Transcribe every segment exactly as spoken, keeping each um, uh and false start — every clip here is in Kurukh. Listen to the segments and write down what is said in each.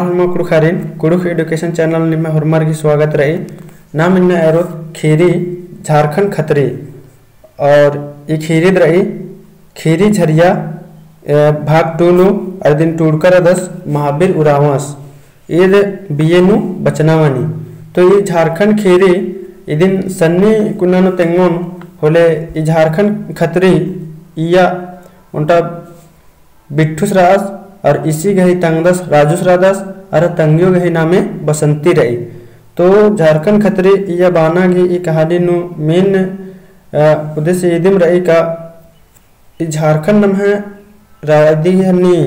होरमा कुँड़ुख़ारिन, कुँड़ुख़ education channel निम्है होरमर गही स्वागत रई। नाम इन्ना एरोत खीरी झारखंड खतरी। और ई खीरी रई खीरी झरिया, अ, भाग two नू, अदिन टूड़का रअदस महावीर उराँवस। ईद बीए नू बचना मनी। तो ई झारखंड खीरी इदिन सन्नी कुना नू तेंगोन होले ई झारखंड खतरी इया ओन्टा बिट्ठुस रअदस और इसी गही तंगदस राजुस रअदस और तंगियो गही नामे बसंती रई। तो झारखंड खतरी इया बाना गही ई कहानी नू main, अ, उद्देश्य इदिम रई का ई झारखंड नम्है राजी हन्नी,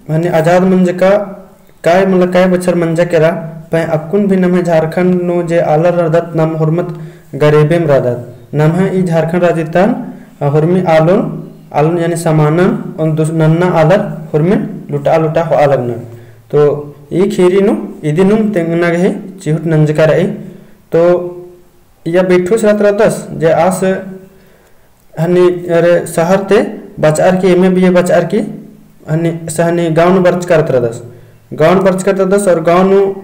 हन्नी आजाद मंजका काय, मतलब, काय बछर मंजा केरा, पहें अक्कुन भी नम्है झारखंड नू जे आलर रअदत, नाम होरमत गरीबेम रअदत। नम्है ई झारखंड राजी तन, अ, होरमी आलोन, आलोन यानी समानन, ओन दुस-, नन्ना आलर होरमिन लुटा लुटा होआ लगनर। तो ई खीरी नू इदिनुम तेंगना गही चिहुट नंजका रई। तो इया बिट्ठुस रअदस जे आस हन्नी, अरे, शहर ते बचअर की, एमए बीए बचअर की, हन्नी, स-, हन्नी गाँव नू बरचका रअदस। गाँव नू बरचका रअदस और गाँव नू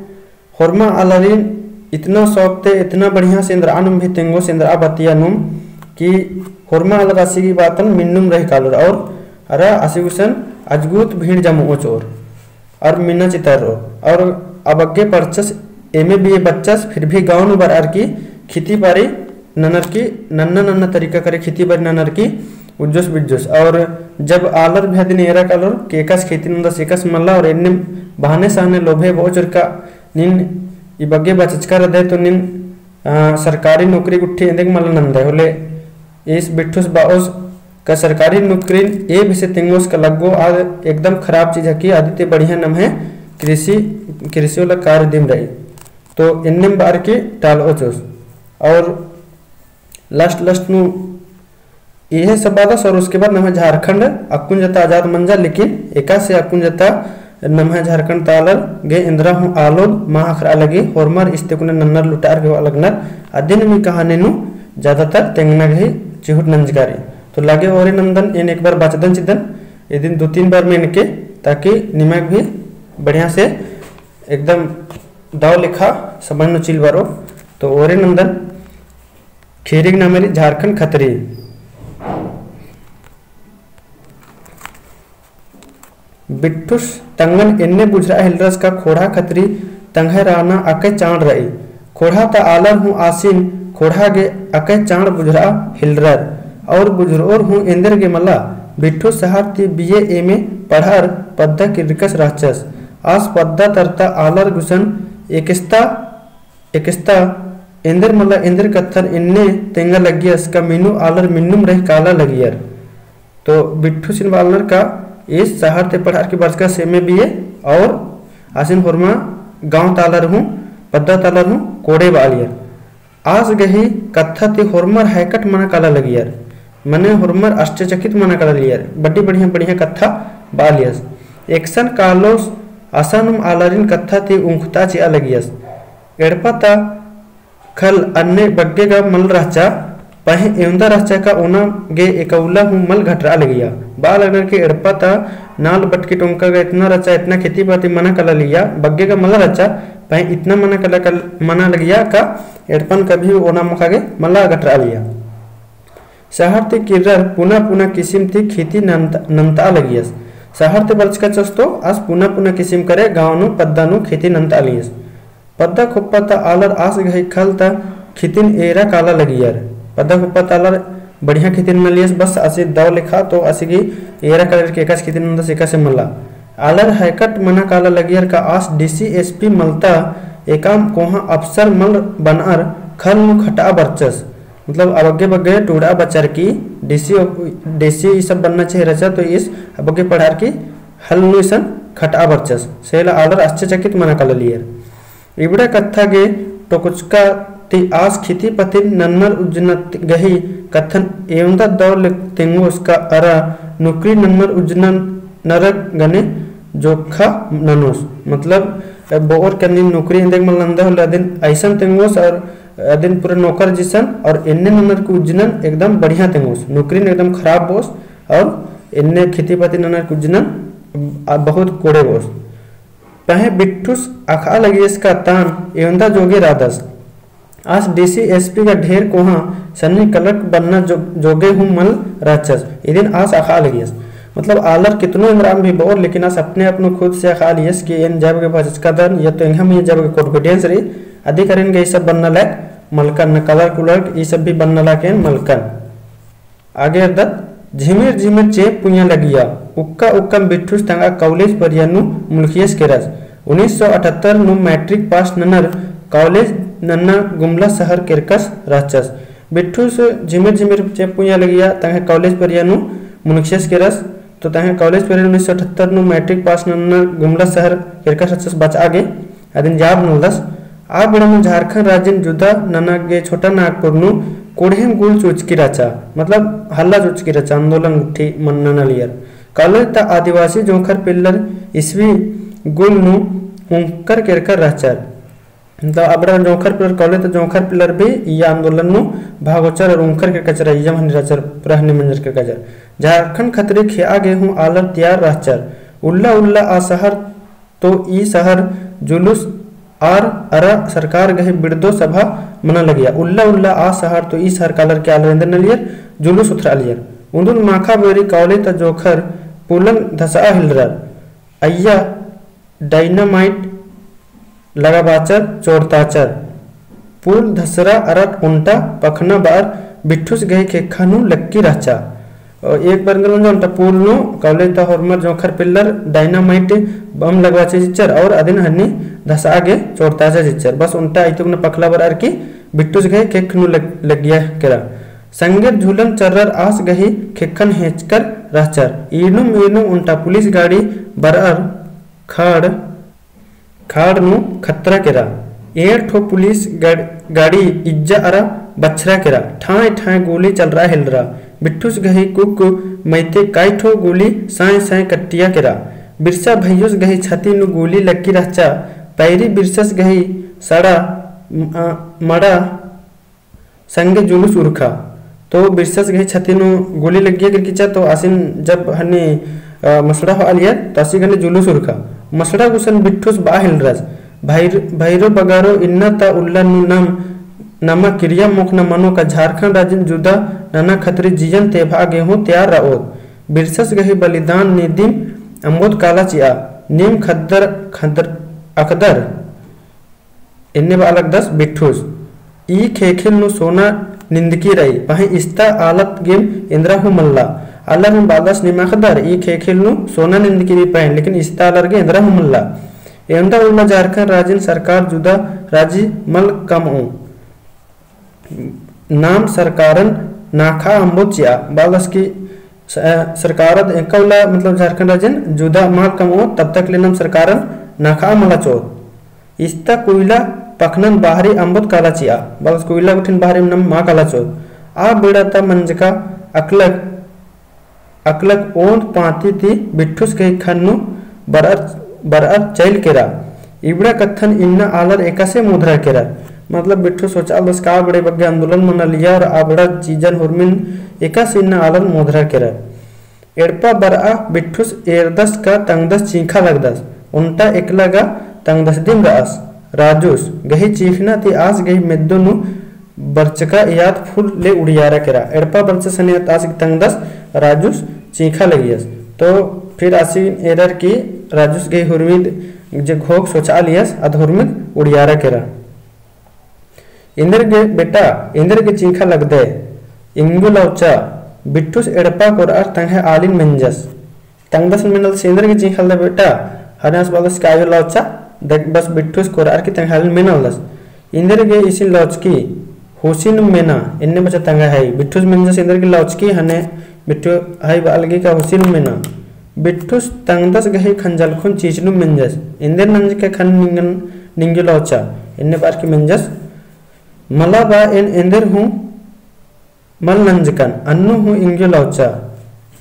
होरमा आलारिन इतना शौक ते, इतना बढ़िया से एन्दरा नुम भी तेंगोस, एन्दरा बतिया नुम कि होरमा आलर आसी गही बातन मिन्नुम रही कालोर और अरा आसी गुसन अजगुत भीड़ जमओच और और मिन्ना चितारो। और अबग्गे पढ़चस, एमए बीए बच्चस, फिर भी गाँव नू बरअर की खेती बारी ननर की, नन्ना नन्ना तरीका करे खेती बारी ननर की उज्जोस बिज्जोस। और जब आलर भी अदिन एरा कालोर कि एकासे खेती नन्दस, एकासे मल्ला, और एन्ने बहाने सहाने लोभे बओचर का नीन ई बग्गे बचचका रअदय तो नीन, अ, सरकारी नौकरी गुट्ठी एन्देक मल्ला नन्दय होले ईस बिट्ठुस बओस का सरकारी नौकरीन ए बेसे तेंगोस का लग्गो, आद एकदम खराब चीज हकी, अदी ते बढ़िया नम्है कृषि, कृषि वाला कार्य दिम रई। तो एन्नेम बअर की टालओचोस। और last last नू इहे सब बादस और उसके बाद नम्है झारखंड अक्कुन जता आजाद मंजा, लेकिन एकासे अक्कुन जता नम्है झारखंड ता आलर गे एन्दरा हूँ आलोन मल अख़रआ लगी, होरमर इस्ते कुने नन्नर लुटार गे होआ लगनर। अदिन मी कहानी नू ज्यादातर तेंगना गही चिहुट नंजका रई। तो लागे ओरे नन्दन एन एक बार बचदन चिदन, इदिन दो तीन बार मेनके, ताकि निमग भी बढ़िया से एकदम दव लेखा समझ नू चिल बरो। तो ओरे नन्दन खीरी गही नामे रई झारखंड खतरी। बिट्ठुस तंगन एन्ने बुझुरआ हेलरस का खोड़हा खतरी तंग्है रअना अकय चाड़ रई। खोड़हा ता आलर हूँ आसिन खोड़हा गे अकय चाड़ बुझुरआ हेलरर और बुझुरओर हूँ एन्देर गे मला। बिट्ठुस शहर ती बीए एमए पढ़अर पद्दा किर्रकस रहचस। आस पद्दा तरता आलर गुसन एकस्ता एकस्ता एन्देर मला एन्देर कत्थन एन्ने तेंगा लगियस का मीनू आलर मिन्नुम रही काला लगियर। तो बिट्ठुसिन बआलनर का ईस शहर ते पढ़अर की बरचकस एमए बीए और आसिन होरमा गाँव ता आलर हूँ पद्दा ता आलर हूँ कोड़े बआलियर। आस गही कत्था ती होरमर हैकट मना काला लगियर। मने होरमर आश्चर्यचकित मना काला लगियर। बड्डी बढ़िया बढ़िया कत्था बआलियस। एकसन कालोस असानुम आलारिन कत्था ती उंखता चिआ लगियस। एड़पा ता खल अन्ने बग्गे गा मल रहचा, पहें एवंदा रहचा का ओना गे एकउला हूँ मल घटरआ लगिया। बआ लगनर के एड़पा ता नाल बटकी टोंका गा इतना रहचा, इतना खेती बाती मना काला लगिया, बग्गे गा मल रहचा, पहें इतना मना काला कल-, मना लगिया का एड़पन कभी ओना मोखा गे मला घटरआ लगिया। शहर ती किर्रर पुना पुना किसिम ती खेती नन्त-, नन्तआ लगियस। शहर ती बरचका चस तो आस पुना पुना किसिम करे गाँव नू पद्दा नू खेती नन्तआ लगियस। पद्दा खोप्पा ता आलर आस गही खल ता खेतिन एरा काला लगियर। पद्दा खोप्पा ता आलर बढ़िया खेतिन नलियस, बस आसी दव लेखा तो आसी गही एरा काला के एकासे खेतिन नन्दस एकासे मला। आलर हैकट मना काला लगियर का आस डीसी एसपी मलता एकाम कोहाँ अफसर मल बनअर खल नू खटआ बरचस। मतलब अबग्गे बग्गे टूड़आ बचर की डीसी, डीसी ई सब बनना चाही रहचा तो ईस अबग्गे पढ़अर की हल नू इसन खटआ बरचस। सेला आलर आश्चर्यचकित मना काला लगियर। इबड़ा कत्था गे टोकचका ती आस खेती पतिन नन्नर उज्जना गही कत्थन एवंदा दव ले तेंगोस का अरा नुकरी नन्नर उज्जना नरक गने जोखा ननोस। मतलब, बओर कन्नी नुकरी एन्देक मल नन्दा होले अदिन अइसन तेंगोस और अदिन पूरा नौकर जिसन और एन्ने नन्नर की उज्जनन एकदम बढ़िया तेंगोस। नुकरीन एकदम खराब बोस और एन्ने खेती पतिन नन्नर की उज्जनन बहुत कोड़े बोस। पहें बिट्ठुस अख़आ लगियस का तान एवंदा जोगे रअदस। आस D C S P का ढेर कोहाँ सन्नी clerk बन्ना जो-, जोगे हूँ मल रहचस। इदिन आस अख़आ लगियस। मतलब आलर कितनो एन्दराम भी बओर, लेकिन आस अपने आप नू खुद से अख़आ लियस कि एन जब गे भचचका दन, या तो एंग्है मइय्याँ जब गे confidence रई, अदिकर एन गे ई सब बन्ना लायक मलकन, न clerk उलर्क, ई सब भी बन्ना लायक एन मलकन। आगे रअदत, झिमिर झिमिर चेंप पुइया लगिया, उक्का उक्कम बिट्ठुस तंगआ college परिया नू मुलखियस केरस। उन्नीस सौ अठहत्तर नू matric pass ननर college नन्ना गुमला शहर केरकस रहचस। बिट्ठुस झिमिर झिमिर चेंप पुइया लगिया तंगआ college परिया नू मुलखियस केरस। तो तंगआ college परिया उन्नीस सौ अठहत्तर नू matric pass नन्ना गुमला शहर केरकस रहचस बचआ गे। अदिन याद नलदस, आ बेड़ा नू झारखंड राज्यन जुदा नना गे छोटा नागपुर नू कोड़हेम गुल चुचकी रहचा, मतलब हल्ला चुचकी रहचा, आंदोलन गुट्ठी मन्ना नलियर। College ता आदिवासी जोंखर पिल्लर ईस्वी गुल नू उंकर केरकर रहचर। मतलब आ बेड़ा जोंखर पिल्लर, college ता जोंखर पिल्लर भी इय्या आंदोलन नू भाग होचर और उंकर केरकर रहचर, इय्या हनी रहचर, पूरा हनी मंजर केरकर रहचर। झारखंड खतरी खेआ गे हूँ आलर तैयार रहचर। उल्ला उल्ला आ शहर तो ई शहर जुलूस आर अरा सरकार गही बिड़दो सभा मना लगिया। उल्ला उल्ला आ शहर तो ई शहर कालर के आलर एन्देर नलियर, जुलूस उथरआ लियर। उन्दुल माखा बेरी college ता जोंखर पुलन धसआ हेलरर। अइय्या dynamite लगाबाचर, चोड़ताचर। पुल धसरा अरा ओन्टा पखना बअर बिट्ठुस गही खेक्खा नू लक्की रहचा। और एक बार एन्देर मंजा ओन्टा पुल नू college ता होरमर जोंखर पिल्लर dynamite बम लगबाचा चिच्चर और अदिन हनी धसआ गे चोड़ताचा चिच्चर। बस ओन्टा अइतुक ना पखला बरअर की बिट्ठुस गही खेक्ख नू लग-, लग्गिया केरा। संगेर झुलन चर्रर आस गही खेक्खन हेंचकर रहचर। ईरनुम ईरनुम ओन्टा पुलिस गाड़ी बरअर खड़ खाड़ नू खतरा केरा। एंड़ ठो पुलिस गड़-, गाड़ी इज्जा अरा बछरा केरा। ठाँय ठाँय गोली चलरआ हेलरा। बिट्ठुस गही कुक मइते कई ठो गोली साँय साँय कट्टिया केरा। बिरसा भइयोस गही छती नू गोली लक्की रहचा। पैरी बिरसस गही सड़ा म-, अ, मड़ा संगे जुलूस उरखा। तो बिरसस गही छती नू गोली लग्गिया केरकी रहचा, तो आसिन जब हनी, अ, मसड़ा होआ लियर, तो आसी गने जुलूस उरखा। मसड़ा गुसन बिट्ठुस बआ हेलरस। भैर-, भैरो बगारो इन्ना ता उल्ला नू नम, नमा किरिया मोख़ना मनो का झारखंड राजिन जुदा नना खतरी जियन तेभआ गे हूँ तैयार रओत। बिरसस गही बलिदान निदिम अम्बोत काला चिआ। नीम खद्दर, खद्दर, अख़दर। एन्ने बआ लगदस बिट्ठुस। ई खेखेल नू सोना निंदकी रई, पहें इस्ता आलर गेम एन्दरा हूँ मल्ला। आलर हूँ बअदस नीम अख़दर, ई खेखेल नू सोना निंदकी रई पहें, लेकिन इस्ता आलर गे एन्दरा हूँ मल्ला। एवंदा उल्ला झारखंड राजिन सरकार जुदा राजी मल कमओ। नाम सरकारन नाख़ा अम्बोत चिआ, बअदस की स-, अ, सरकारद एका उल्ला, मतलब, झारखंड राजिन जुदा मल कमओ, तब तक ले नाम सरकारन नाख़ा मला चिओत। इस्ता कोयला पखनन बाहरी अम्बोत काला चिआ, बस कोयला गुट्ठिन बाहरी नाम मल काला चिओत। आ बेड़ा ता मंजका अकलक, अकलक ओन्द पाती ती बिट्ठुस गही खेक्खन नू बरअर, बरअर चइल केरा। इबड़ा कत्थन इन्ना आलर एकासे मोधरा केरर। मतलब बिट्ठुस सोचआलदस का आ बेड़ा बग्गे आंदोलन मना लिया और आ बेड़ा चीजन हुरमिन एकासे इन्ना आलर मोधरा केरर। एड़पा बरआ बिट्ठुस एरदस का तंगदस चींख़ा लगदस। ओन्टा एकला गा तंगदस दिम रअस। राजुस गही चींख़ना ती आस गही मेद्दो नू बरचका याद फुल ले उड़ियारा केरा। एड़पा बरचस हने आस गही तंगदस राजुस चींख़ा लगियस। तो फिर आसिन एरर की राजुस गही हुरमिद जे घोख सोचआ लियस, अद हुरमिद उड़ियारा केरा। एन्देरगे बेटा, एन्देरगे चींख़ा लगदय, इंगो लौचा, बिट्ठुस एड़पा कोरअर तंग्है आलिन मेंजस। तंगदस मेनालदस एन्देरगे चींख़ा लगदय बेटा, हने आस बअदस का आयो लौचा, देख बस बिट्ठुस कोरअर की तंग्है आलिन मेनालदस। एन्देरगे इसिन लौचकी, हुसिन मेना, एन्ने बचा तंग्है हई, बिट्ठुस मेंजस एन्देरगे लौचकी, हने बिट्ठु हई बआ लगी का हुसिन मेना। बिट्ठुस तंगदस गही खंजलखुन चीचनुम मेंजस। एन्देर नंजकय ख़ने निंगन निंग्यो लौचा। एन्ने बअर की मेंजस। मला बआ एन एन्देर हूँ मल नंजकन। अन्नु हूँ इंग्यो लौचा।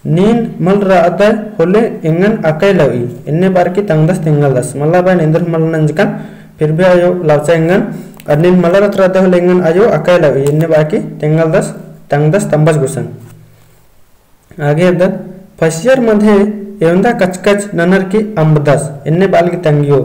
नीन मल रअदय होले एंगन अकय लउई। एन्ने बअर की तंगदस तेंगालदस। मला बआ एन एन्देर हूँ मल नंजकन। फिर भी आयो लौचा एंगन। अरा नीन मला रअदय होले एंगन आयो अकय लउई। एन्ने बअर की तेंगालदस। तंगदस तम्बस गुसन। आगे एदत, फसियर मधे एवंदा कचकच ननर की अम्बदस, एन्ने बाल की तंग्यो।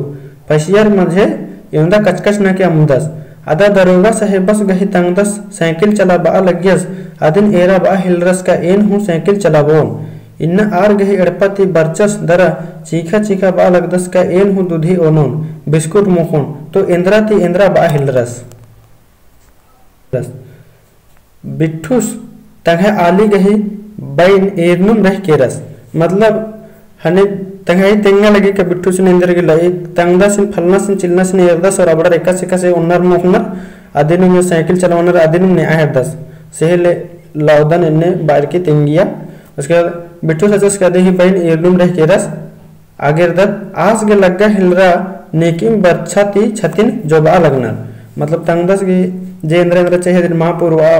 पसियर मझे एवंदा कचकच नना की अम्बदस। अदा दरोगा साहेबस गही तंगदस साइकिल चलाबआ लग्गियस, अदिन एरा बआ हेलरस का एन हूँ साइकिल चलाबओन। इन्ना आर गही एड़पा ती बरचस दरा चीखा चीखा बआ लगदस का एन हूँ दुधी ओनोन, बिस्कुट मोख़ोन, तो एन्दरा ती एन्दरा बआ हेलरस। बिट्ठुस तंग्है आली गही बइन एरनुम रह केरस। मतलब, हने तंग्है तेंगा लगी का बिट्ठुसिन एन्देर गे लई, तंगदासिन फलनासिन चिलनासिन एरदस और अबड़र एकासे एकासे ओन्नर मोख़नर, अदिनुम साइकिल चलाबअनर, अदिनुम नेआ हेलदस। सेहले लौदन एन्ने बार की तेंगिया। उसके बाद बिट्ठुस अचस का अदी ही बइन एरनुम रह केरस। आगे रअदत, आस गे लग्गा हेलरा नेकिम बरछा ती छतिन जोबआ लगनर। मतलब तंगदस गे जे एन्दरा एन्दरा चाहिए अदिन मा पुरवा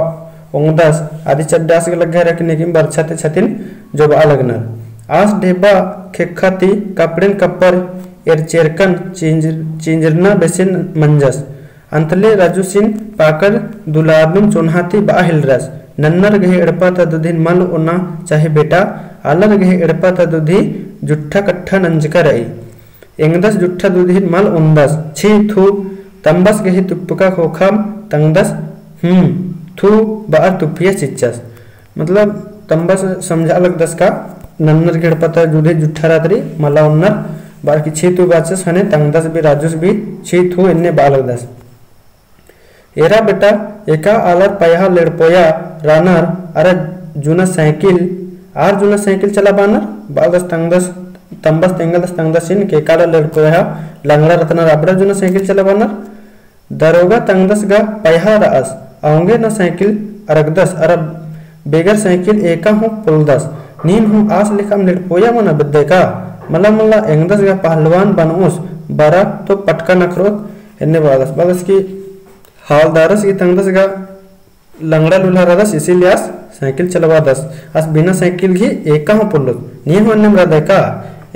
ओंगदस, अदी चड्डा आस गे लग्गा हेलरा की नेकिम बरछा ती छतिन जोबआ लगनर। आस ढेबा खेक्खा ती कपड़ेन कप्पर एरचेरकन चिंजर-, चिंजरना बेसिन मंजस। अंतले राजूसिन पाकर दुलारनुम चोन्हा ती बआ हेलरस। नन्नर गही एड़पा ता दुधिन मल ओना चाही बेटा, आलर गही एड़पा ता दुधी जुट्ठा कट्ठा नंजका रई। एंगदस जुट्ठा दुधिन मल ओन्दस। छी थू, तम्बस गही तुप्पका ख़ोख़ाम तंगदस, हम्म, थू बअर तुप्पियस चिच्चस। मतलब, तम्बस समझा लगदस का, नन्नर गही एड़पा ता दुधी जुट्ठा रअदस रई, मला ओन्नर, बअर की छी थू बाचस, हने तंगदस भी, राजूस भी, छी थू एन्ने बआ लगदस। एरा बेटा, एका आलर पयहा लेड़पोया रअनर, अरा जुना साइकिल, आर जुना साइकिल चलाबअनर, बालदस तंगदस, तम्बस तेंगलदस तंगदसिन, के एका आलर लेड़पोया लंगड़ा रअनर, अबड़र जुना साइकिल चलाबअनर। दरोगा तंगदस गा पयहा रअस, औंगे ना साइकिल अरगदस, अरा बेगर साइकिल एका हूँ पोलदस। नीन हूँ आस लेखाम लेड़पोया मना बेद्दय का? मला मला एंगदस गा पहलवान बनओस, बरा तो पटका नखरोत, एन्ने बालदस। बालदस की हवलदारस गे तंगदस गा लंगड़ा लूल्हा रअदस, इसीलिए आस साइकिल चलाबअदस। आस बिना साइकिल गही एका हूँ पोल्लोत। नीन हूँ एन्नेम रअदय का?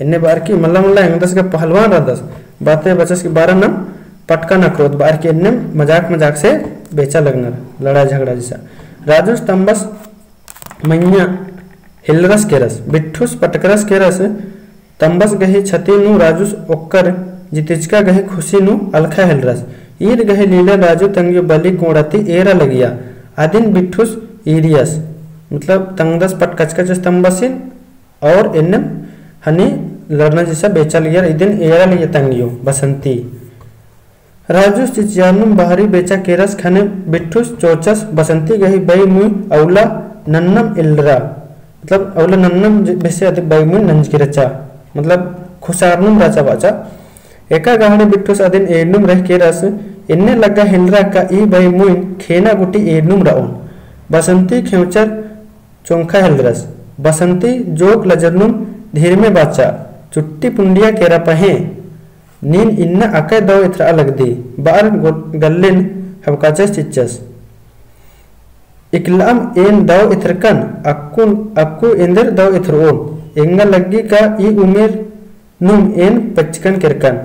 एन्ने बअर की मला मला एंगदस गा पहलवान रअदस। बाते बाचस की बरा नाम पटका नखरोत बअर की एन्नेम मजाक मजाक से बेचा लगनर, लड़ाई झगड़ा जैसा। राजूस तम्बस मइय्याँ हेलरस केरस, बिट्ठुस पटकरस केरस, तम्बस गही छती नू राजूस ओक्कर जितिचका गही खुशी नू अलख़ा हेलरस। ईर गही लीलन राजू तंग्यो बली कोड़ा ती एरा लगिया, अदिन बिट्ठुस ईरियस, मतलब तंगदस पटकचकचस तम्बसिन और एन्नेम हनी लड़ना जैसा बेचा लगियर, इदिन एरा लगिया तंग्यो बसंती। राजूस चिचियारनुम बाहरी बेचा केरस ख़ने बिट्ठुस चोचस बसंती गही बई मुई अउला नन्नम एलरा। मतलब अउला नन्नम ज-, बेसे अदी बई मुई नंजकी रहचा। मतलब खुसारनुम रहचा बाचा। एका गहने बिट्ठुस अदिन एरनुम रह केरस, एन्ने लग्गा हेलरा का ई बई मुइन खेना गुटी एरनुम रओन। बसंती खेंवचर चोंखा हेलरस। बसंती जोक लजरनुम धीरमे बाचा, चुट्टी पुंडिया केरा पहें। नीन इन्ना अकय दव एथरआ लगदी, बअर गो-, गल्लिन हबकाचस चिच्चस। इकलाम एन दव एथरकन, अक्कुन, अक्कु एन्देर दव एथरओन। एंगा लग्गी का ई उमेर नुम एन पच्चकन केरकन।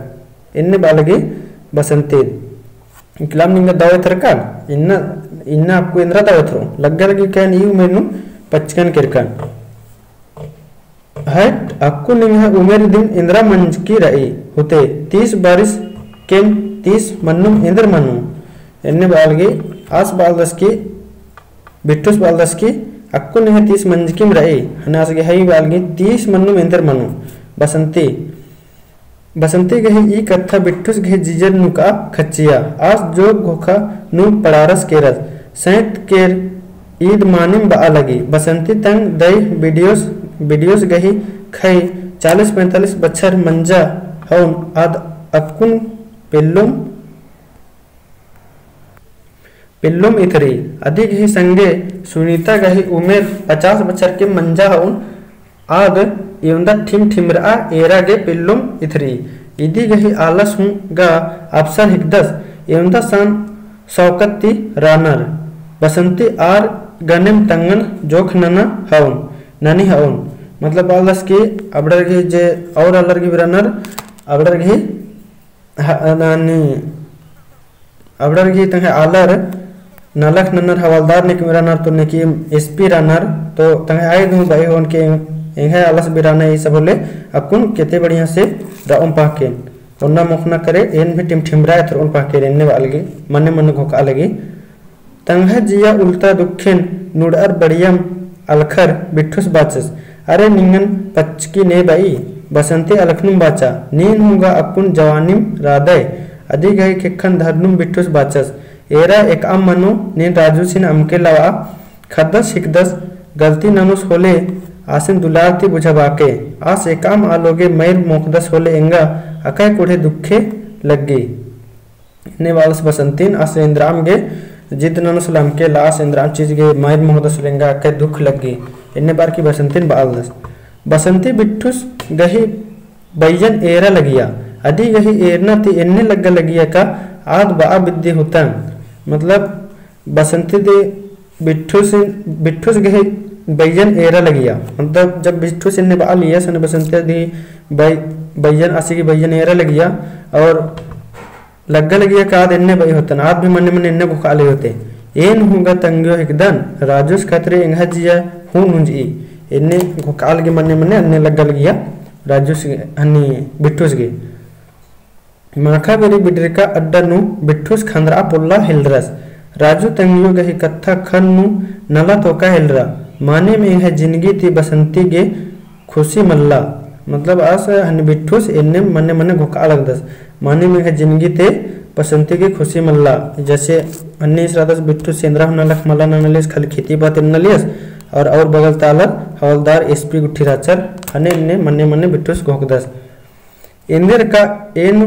एन्ने बआ लगी बसंती। इकलाम निंगा दव एथरकन, इन्ना, इन्ना अक्कु एन्देर दव एथरओन। लग्गा लग्गी का एन ई उमेर नुम पच्चकन केरकन। हट, अक्कु निंग्है उमेर इदिन एन्दरा मंजकी रई, होते तीस बारिस केम तीस मन्नुम एन्देर मनु। एन्ने बालगी आस बालदस की, बिट्ठुस बालदस की, अक्कु निंग्है तीस मंजकीम रई, हने आस गे हई बालगी तीस मन्नुम एन्देर मनु। बसंती। बसंती गही ई कत्था बिट्ठुस गही जिजर नुका खच्चिया। आस जोक घोखा नू पड़ारस केरस। सैंत केर ईद मानिम बआ लगी। बसंती तंग दई बिडियोस, बिडियोस गही खई चालीस पैंतालीस बछर मंजा हउन आद अक्कुन पेल्लुम पेल्लुम इथरी। अदी गही संगे सुनीता गही उमेर पचास बछर की मंजा हउन आद एवंदा ठिम ठिमरआ एरा गे पेल्लुम इथरी। इदी गही आलस हूँ गा अफसर हिकदस एवंदा सान सौकत ती रानर। बसंती आर गनेम तंगन जोख नना हउन, ननी हउन। मतलब आलस की अबड़र गही जे और आलर गही बिरानर अबड़र गही ह-, नानी, अबड़र गही तंग्है आलर नलख ननर हवलदार नेकिम रअनर तो नेकिम एसपी रअनर तो तंग्है आय दू बई होन के एंग्है आलस बिराना ई सब होले अक्कुन केते बढ़िया से रओम पाकेन। ओन्ना मोख़ना करे एन भी टिमठिमरा एथरओन पाकेन एन्ने बआ लगी, मने मने घोखआ लगी। तंग्है जिया उल्ता दुखेन नुड़अर बड़ियम अलख़र बिट्ठुस बाचस, अरे निंगन पच्चकी ने बई, बसंती अलख़नुम बाचा, नीन हूँ गा अक्कुन जवानिम रादय, अदी गही ख़ेक्खन धरनुम बिट्ठुस बाचस, एरा एकअम मनो, नीन राजूसिन अमके लवआ, ख़द्दस हिकदस, गलती ननोस होले, आसिन दुलार ती बुझाबाके, आस एकअम आलोगे मइर मोख़दस होले एंगा, अकय कुढ़े दुखे लग्गी। एन्ने बआलस बसंतीन, आस एन्दराम गे जिद ननोस होले अमके लवआ, आस एन्दराम चीज गे मइर मोख़दस होले एंगा अकय दुख लग्गी। एन्ने बअर की बसंतीन बआलदस। बसंती बिट्ठुस गही बइयन एरा लगिया। अदी गही एरना ती एन्ने लग्गा लगिया का आद बआ बिद्दी होतन। मतलब बसंती ती बिट्ठुस, बिट्ठुस गही बइयन एरा लगिया। मतलब जब बिट्ठुस एन्ने बआ लिया सने बसंती दी बइ-, बइयन आसी की बइयन एरा लगिया और लग्गा लगिया का आद एन्ने बई होतन, आद भी मने मने एन्ने घोखआ लगी होते। एन हूँ गा तंग्यो हिकदन, राजूस खतरी एंग्है जिया हूँ नुंजई। एन्ने घोखआ लगी मने मने एन्ने लग्गा लगिया राजूस हनी बिट्ठुस गे। माखा बेरी बिडरका अड्डा नू बिट्ठुस खंदरआ पोल्ला हेलरस। राजू तंग्यो गही कत्था ख़न्न नू नला तोका हेलरा। मानिम एंग्है जिनगी ती बसंती गे खुशी मल्ला। मतलब आस हनी बिट्ठुस एन्ने मने मने घोखआ लगदस। मानिम एंग्है जिनगी ती बसंती गे खुशी मल्ला। जैसे हनी इसरादस बिट्ठुस सेंदरा हूँ नलख मला ननलियस, खाली खेती बात एन्नलियस और, और बगल ता आलर हवलदार एसपी गुट्ठी रहचर, हने एन्ने मने मने बिट्ठुस घोखदस। एन्देर का एन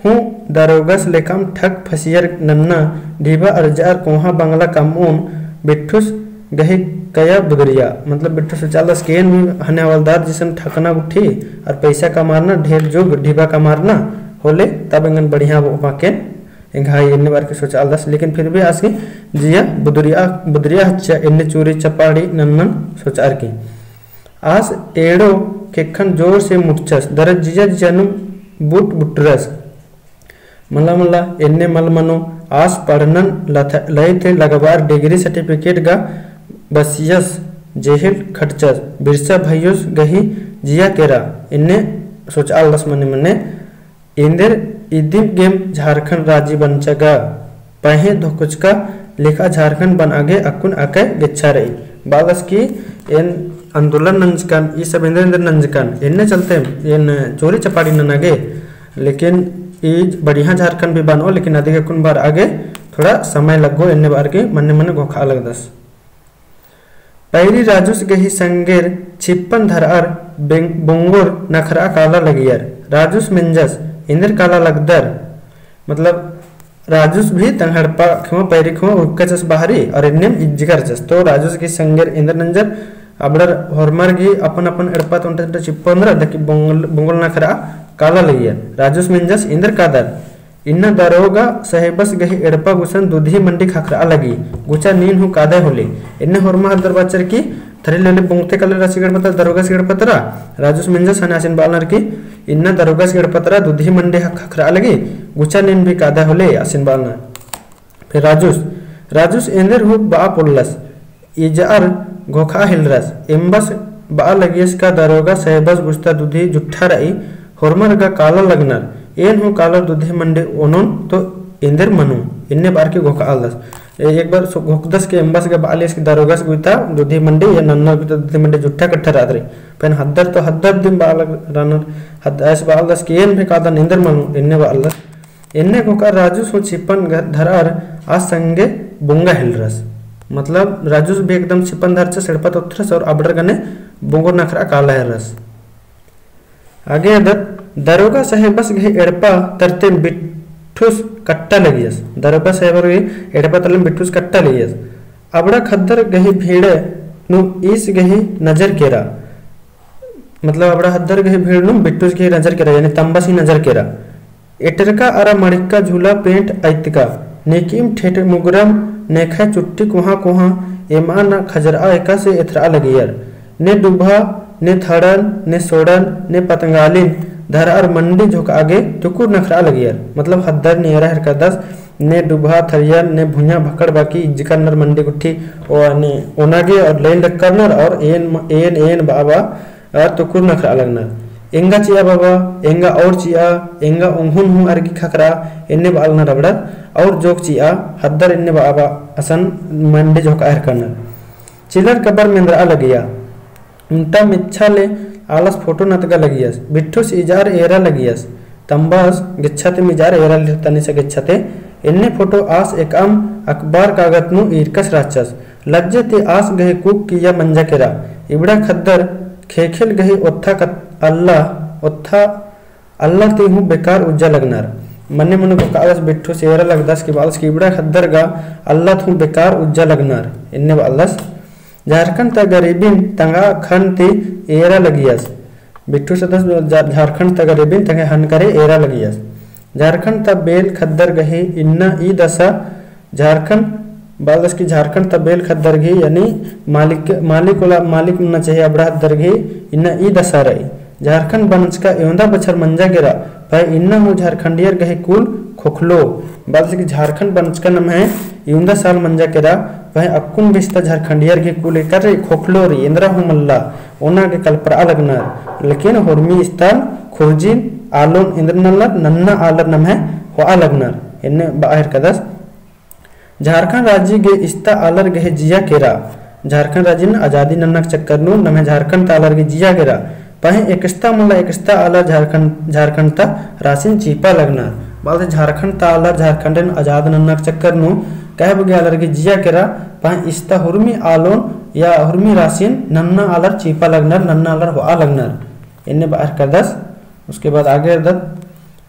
हूँ दरोगस लेखम ठग फसियर नन्ना, ढिबा अरजअर कोहाँ बंगला कमओन, बिट्ठुस गही कया बुदरिया। मतलब बिट्ठुस सोचालदस कि एन भी हने हवलदार जैसन ठगना गुट्ठी और पैसा कमारना, ढेर जुग ढिबा कमारना होले तब एंगन बढ़िया बओ पाकेन। एंग्है एन्ने बअर की सोचालदस, लेकिन फिर भी आस गही जिया बुदरिया, बुदरिया हच्चा एन्ने चोरी चपाड़ी नन्नन सोचअर की। आस एड़ो ख़ेक्खन जोर से मुटचस, दरजिया जिया नू बुट बुटरस। मला मला एन्ने मल मनो, आस पढ़नन लथ-, लइत लगबार degree certificate गा बसियस, जेहेल खटचस, बिरसा भइयोस गही जिया केरा, एन्ने सोचआलदस मने मने। एन्देर इदिम गेम झारखंड राजी बनचा गा, पहें धोकचका लेखा झारखंड बनआ गे अक्कुन अकय गेच्छा रई। बआलदस कि एन आंदोलन नंजकन, ई सब एन्देर एन्देर नंजकन, एन्ने चलते एन चोरी चपाड़ी नना गे, लेकिन ई बढ़िया झारखंड भी बनओ, लेकिन अदिगे अक्कुन बरआ गे थोड़ा समय लग्गो, एन्ने बअर की मन्ने मन्ने घोखआ लगदस। पैरी राजुस गही संगेर छिप्पन धरअर बेंग-, बोंगोर नखरआ काला लगियर। राजुस मेंजस, एन्देर काला लगदर? मतलब, राजुस भी तंग्है एड़पा ख़ेमा, पैरी ख़ेमा उरकचस बाहरी और एन्नेम इज्जकरचस। तो राजुस गही संगेर एन्देर नंजर, अबड़र होरमर गही अपन अपन एड़पा ता ओन्टे ओन्टे छिप्पन धरअर, दकी बोंगोल, बोंगोल नखरआ काला लगियर। राजुस मेंजस, एन्देर कादर? इन्ना दरोगा साहेबस गही एड़पा गुसन दुधी मंडी ख़क्खरआ लगी, गुचा नीन हूँ कादय होले। एन्ने होरमा हद्दर बाचर की थरी लेले बोंगते काले रासी गड़पतरा, दरोगास गड़पतरा। राजुस मेंजस, हने आसिन बआलनर की इन्ना दरोगास गड़पतरा दुधी मंडी ख़क्खरआ लगी, गुचा नीन भी कादय होले आसिन बआलनर। फिर राजुस, राजुस एन्देर हूँ बआ पोल्लस, इजअर घोखआ हेलरस, एम्बस बआ लगियस का दरोगा साहेबस गुस्ता दुधी जुट्ठा रई, होरमर गा काला लगनर, एन हूँ कालर दुधी मंडी ओनोन तो एन्देर मनो, एन्ने बअर की घोखआलदस। ए-, एक बार सो घोखदस के एम्बस गा बआलियस की दरोगास गुइता दुधी मंडी या नन्नर गुइता दुधी मंडी जुट्ठा कट्ठा रअदरी। पहें हद्दर तो हद्दर दिम बआ लग-, रअनर, हद-, आस बआलदस कि एन भी कादन एन्देर मनो, एन्ने बआलदस। एन्ने घोखआ राजुस हूँ छिप्पन घ-, धरअर आस संगे बोंगा हेलरस। मतलब राजुस भी एकदम छिप्पन धरचस, एड़पा ता ओथरस और अबड़र गने बोंगोर नखरआ काला हेलरस। आगे अदत दरोगा साहेबस गही एड़पा तरतेम बिट्ठुस कट्टा लगियस। दरोगा साहेबर गही एड़पा तरतेम बिट्ठुस कट्टा लगियस। अबड़ा ख़द्दर गही भीड़ नू ईस गही नजर केरा। मतलब अबड़ा ख़द्दर गही भीड़ नू बिट्ठुस गही नजर केरा, यानी तम्बस ही नजर केरा। एटरका अरा मड़िक्का झूला पेंट अइतका, नेकिम ठेठ मुगरम नेखय चुट्टी कोहाँ कोहाँ एमा ना खजरआ एकासे एथरआ लगियर। ने डुभा, ने थड़न, ने सोड़न, ने पतंगालिन धरअर मंडी झोकआ गे तुकुर नखरआ लगियर। मतलब ख़द्दर ने एरा हेरकादस, ने डुभा थरियन, ने भुइयाँ भकड़ बाकी इज्जकरनर मंडी गुट्ठी, ओ ने ओना गे और line लगकरनर और एन, एन, एन बआ बआ अर तुकुर नखरआ लगनर। एंगा चिआ बाबा, एंगा और चिआ, एंगा ओंघुन हूँ अरगी खखरआ, एन्ने बआ लगनर अबड़र, और जोक चिआ, हद्दर एन्ने बआ बा असन मंडी झोंका हेरकनर। चिलर कबर मेंदरआ लगिया। उन्टा मिच्छा ले आलस फोटो नतगा लगियस। बिट्ठुस इजार एरा लगियस। तम्बास गेच्छा ते मिजार एरा लिर तनिसा गेच्छा ते। एन्ने फोटो आस एकअम अखबार कागत नू ईरकस रहचस। लज्जे ती आस गही कुक किया मंजा केरा। इबड़ा खद्दर खेखेल गही ओत्था कत-, अल्ला, ओत्था अल्ला ती हूँ बेकार उज्जा लगनर। मने मने को कागस बिट्ठुस एरा लगदस कि बालस कि इबड़ा खद्दर गा अल्ला ती हूँ बेकार उज्जा लगनर। एन्ने बालस झारखंड ता गरीबिन तंगआ खन ती एरा लगियस। बिट्ठुस अदस झा-, झारखंड ता गरीबिन तंगआ हन करे एरा लगियस। झारखंड ता बेल खद्दर गही इन्ना ई दसा झारखंड बालस कि झारखंड ता बेल खद्दर गही यानी मालिक, मालिक वाला मालिक मन्ना चाहिए अबड़ा खद्दर गही इन्ना ई दसा रई। झारखंड बनचका एवंदा बछर मंजा केरा, पहें इन्ना हूँ झारखंडियर गही कुल खोखलो। बालस कि झारखंड बनचका नम्है एवंदा साल मंजा केरा, पहें अक्कुन बिस्ता झारखंडियर गही कुल एकर रई खोखलो रई, एन्दरा हूँ मल्ला, ओना गे कलपरआ लगनर। लेकिन होरमी इस्ताल खुर्जिन आलोन एन्दर नलर, नन्ना आलर नम्है होआ लगनर। एन्ने बआ हेरकदस। झारखंड राजी गे इस्ता आलर गही जिया केरा। झारखंड राजी नू आजादी नन्ना के चक्कर नू नम्है झारखंड ता आलर गही जिया केरा। पहें एकस्ता मला एकस्ता आलर झारखंड, झारखंड ता रासिन चीपा लगनर। बालस झारखंड ता आलर झारखंडन आजाद नन्ना के चक्कर नू कहे बगे आलर गही जिया केरा। पहें इस्ता हुरमी आलोन या हुरमी रासिन नन्ना आलर चीपा लगनर, नन्ना आलर होआ लगनर। एन्ने बआ हेरकदस। उसके बाद आगे रअदत।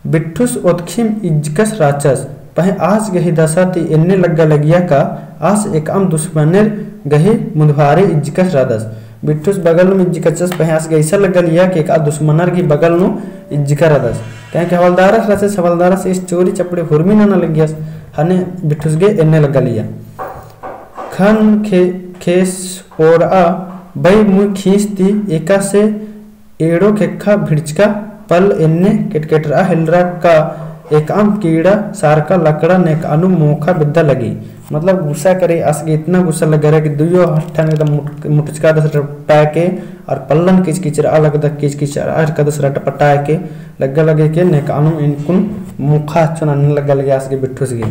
बिट्ठुस ओतखिम इज्जकस राचस, पहें आस गही दसा ती एन्ने लग्गा लगिया का आस एकअम दुस्मनेर गही मुन्दभारे इज्जकस रअदस। बिट्ठुस बगल नू इज्जकचस, पहें आस गही ऐसा लग्गा लिया कि एकअम दुस्मनर गही बगल नू इज्जका रअदस। काहे कि हवलदारस राचस, हवलदारस इस चोरी चपड़े हुरमी नना लगियस, हने बिट्ठुस गे एन्ने लग्गा लिया। खन खे-, खेस ओरआ बई मुई खीस ती एकासे एड़ो खेक्खा भिड़चका पल एन्ने केटकेटरआ हेलरा का एकअम कीड़ा सारका लकड़ा नेकअनु मोखा बेद्दा लगी। मतलब गुस्सा करे, आस गे इतना गुस्सा लग्गा रई कि दुयो हत्थन एकदम मुट-, मुटचका दस रपटाए के और पल्लन किचकिचरआ लगदस, किचकिचरआ हेरकदस रटपटाए के लग्गा लगे के नेकअनु इनकुन मोखा चुन अन्ने लग्गा लगे आस गे बिट्ठुस गे।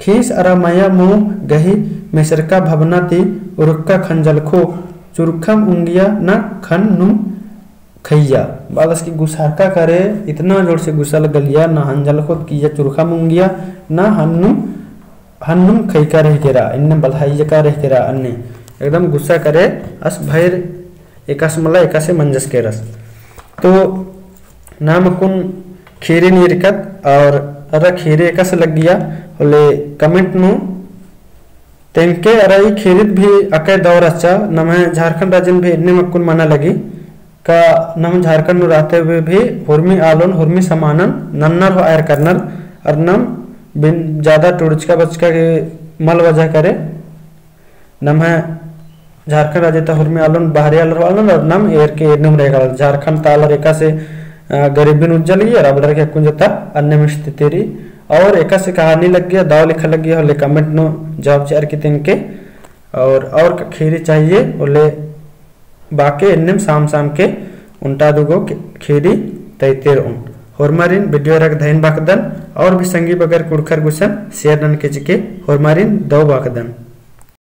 खीस अरा मया मुँह गही मेसरका भवना ती उरक्का खंजलखो चुरखम उंगिया ना खन नुम खैया। बालस कि गुस्सारका करे, इतना जोर से गुस्सा लग्गा लिया, ना हंजलखो किया चुरखम उंगिया, ना हन्नुम, हन्नुम खैका रह केरा, इन्ने बल्हाइयका रह केरा अन्ने। एकदम गुस्सा करे, अस भैर एकासे मला एकासे मंजस केरस। तो नाम अक्कुन खीरी नीरकत और अरा खीरी एकासे लग्गिया होले comment नू तेंके। अरा ई खीरीत भी अकय दौ रहचा, नम्है झारखंड राजिन भी एन्ने मक्कुन मना लगी का नम झारखंड नू रहते हुए भी हुरमी आलोन हुरमी समानन नन्नर होआ हेरकरनर। और नम बिन ज्यादा टुड़चका बचका के मल वजह करे नम्है झारखंड राजी ता हुरमी आलोन बहरी आलर होआ लगनर और नम एरके एन्नुम रह कालर। झारखंड ता आलर एकासे, अ, गरीबी नू उज्जा लगिया और अबड़र के अक्कुन जता अन्नेम स्थिति रई। और एकासे कहानी लग्गिया, दौ लिखा लग्गिया होले comment नू जवाब चिअर की तेंके। और, और खीरी चाहिए होले बाके एन्नेम साम साम के उन्टा दुगो के-, खीरी तैते रओन। होरमारिन video एरा गे धैन बाकदन और भी संगी बगर कुँड़ुख़र गुसन share ननके चिके होरमारिन दौ बाकदन।